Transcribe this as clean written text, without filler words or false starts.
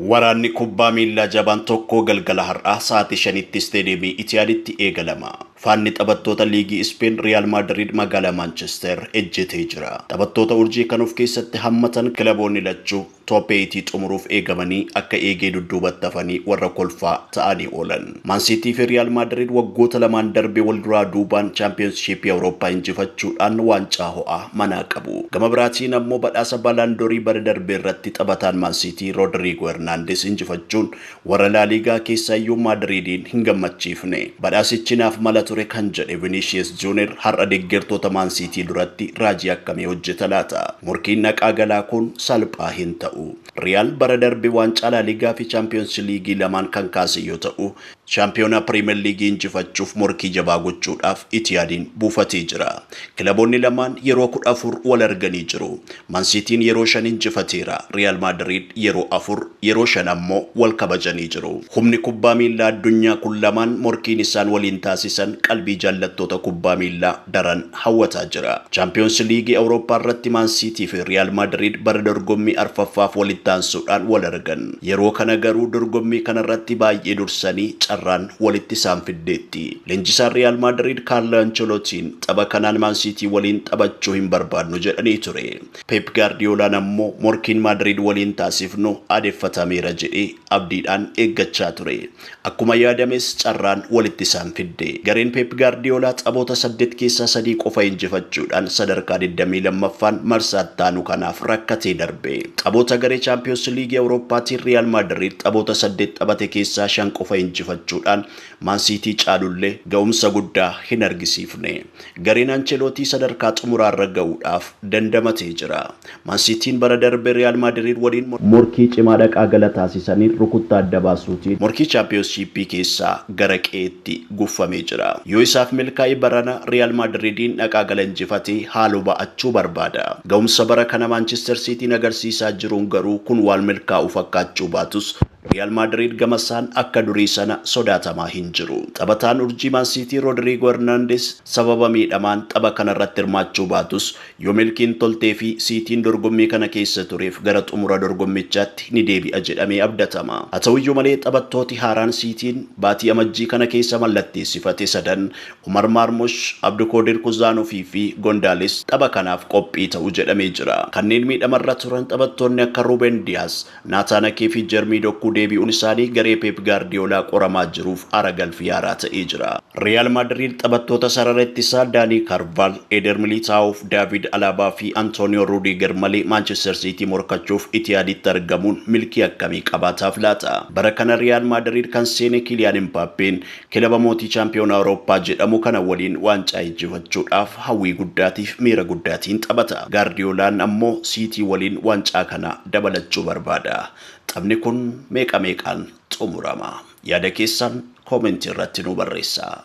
Waraanni kubbaa miillaa jabaan tokko galgala har'aa sa'aatii 5tti isteediyeemii Itiyaaditti eegalama. Faanni taphattoota liigii Ispeen Riyaal Maadriid magaalaa Maanchester ejjetee jira. Taphattoota urjii kan of keessatti hammatan kilaboonni lachuu top 8 xumuruuf eegamanii akka eegee dudduubatti hafanii warra kolfaa ta'anii oolan. Maansiitii fi Riyaal Maadriid waggoota lamaan darbe wal duraa duubaan chaampiyoonshiippii Awurooppaa injifachuudhaan waancaa ho'aa manaa qabu. Gama biraatiin ammoo badhaasa Baalaandoorii bara darbe irratti taphataan Maansiitii Roodriigoo Hernaandes injifachuun warra Laaliigaa keessaayyuu Maadriidiin hin gammachiifne. Badhaasichi naaf mala ture kan jedhe Vinicius Junior har'a deeggartoota Maansiitii duratti raajii akkamii hojjeta laata? Morkiin naqaa galaa kun salphaa hin ta'u. Riyaal bara darbe waancaa Laaliigaa fi Chaampiyoons Liigii lamaan kan kaase yoo ta'u, shaampiyoonaa Piriimeer Liigii injifachuuf morkii jabaa gochuudhaaf Itiyaadiin buufatee jira. Kilaboonni lamaan yeroo 14 wal arganii jiru. Maansiitiin yeroo 5 injifateera. Riyaal Maadriid yeroo 4, yeroo 5 ammoo wal kabajanii jiru. Humni kubbaa miillaa addunyaa kun lamaan morkiin isaan waliin taasisan qalbii jaallattoota kubbaa miillaa daran hawwataa jira. Chaampiyoons Liigii Awurooppaa irratti Maansiitii fi Riyaal Maadriid bara dorgommii arfaffaaf walitti aansuudhaan wal argan. Yeroo kana garuu dorgommii kanarratti baay'ee dursanii carraan walitti isaan fiddeetti. Leenjisaan Riyaal Maadriid Kaarlo Ancelotiin tapha kanaan Maansiitii waliin taphachuu hin barbaadnu jedhanii ture. Pep Gaardiyoolaan ammoo morkiin Maadriid waliin taasifnu aadeffatameera jedhee abdiidhaan eeggachaa ture. Akkuma yaadames carraan walitti isaan fidde. Gareen Pep Gaardiyoolaa taphoota 8 keessaa 3 qofa injifachuudhaan sadarkaa 22ffaan marsaa ittaanu kanaaf rakkatee darbe. Taphoota garee Chaampiyoons Liigii Awurooppaatiin Riyaal Maadriid taphoota 8 taphate keessaa 5 qofa injifachuudhaan Maansiitii caalullee ga'umsa guddaa hin argisiifne. Gareen Ancelootii sadarkaa xumuraarra ga'uudhaaf dandamatee jira. Maansiitiin bara darbe Riyaal Maadriid waliin morkii cimaa dhaqaa gala taasisaniin rukuttaa adda baasuutiin morkii chaampiyoonshiippii keessaa gara qe'eetti guffamee jira. Yoo isaaf milkaa'e barana Riyaal Maadriidiin dhaqaa gala injifatee haaloo ba'achuu barbaada. Ga'umsa bara kana Maanchister Siitiin agarsiisaa jiruun garuu kun waan milkaa'u fakkaachuu baatus Riyaal Maadriid gamasaan akka durii sana sodaatamaa hin jiru. Taphataan urjii Maansiitii Roodriigoo Hernaandes sababa miidhamaan tapha kanarratti hirmaachuu baatus yoo milkiin toltee fi Siitiin dorgommii kana keessa tureef gara xumura dorgommichaatti ni deebi'a jedhamee abdatama. Haa ta'uyyuu malee taphattooti haaraan Siitiin baatii amajjii kana keessa mallatteessifate sadan Umar Maarmush, Abdukoodir Kuzaanofii fi Gondaalis tapha kanaaf qophii ta'u jedhamee jira. Kanneen miidhamarra turan taphattoonni akka Ruuben Diyaas, Naataan Akee fi Jermii Dokkuu deebi'uun isaanii garee Pep Gaardiyoolaa qoramaa jiruuf aara galfii haaraa ta'ee jira. Riyaal Maadriid taphattoota sarara ittisaa Daanii Karvaal, Eder Militaa'oo, Daavid Alaabaa fi Antooniyoo Ruudiger malee Maanchester Siitii morkachuuf Itiyaaditti argamuun milkii akkamii qabaataaf laata? Bara kana Riyaal Maadriid kan seene Kiliyaan Imbaappeen kilaba mootii chaampiyoonaa Awurooppaa jedhamu kana waliin waancaa injifachuudhaaf hawwii guddaatiif miira guddaatiin taphata. Gaardiyoolaan ammoo Siitii waliin waancaa kana dabalachuu barbaada. Taphni kun meeqa meeqaan xumurama? Yaada keessan koomentii irratti nu barreessaa.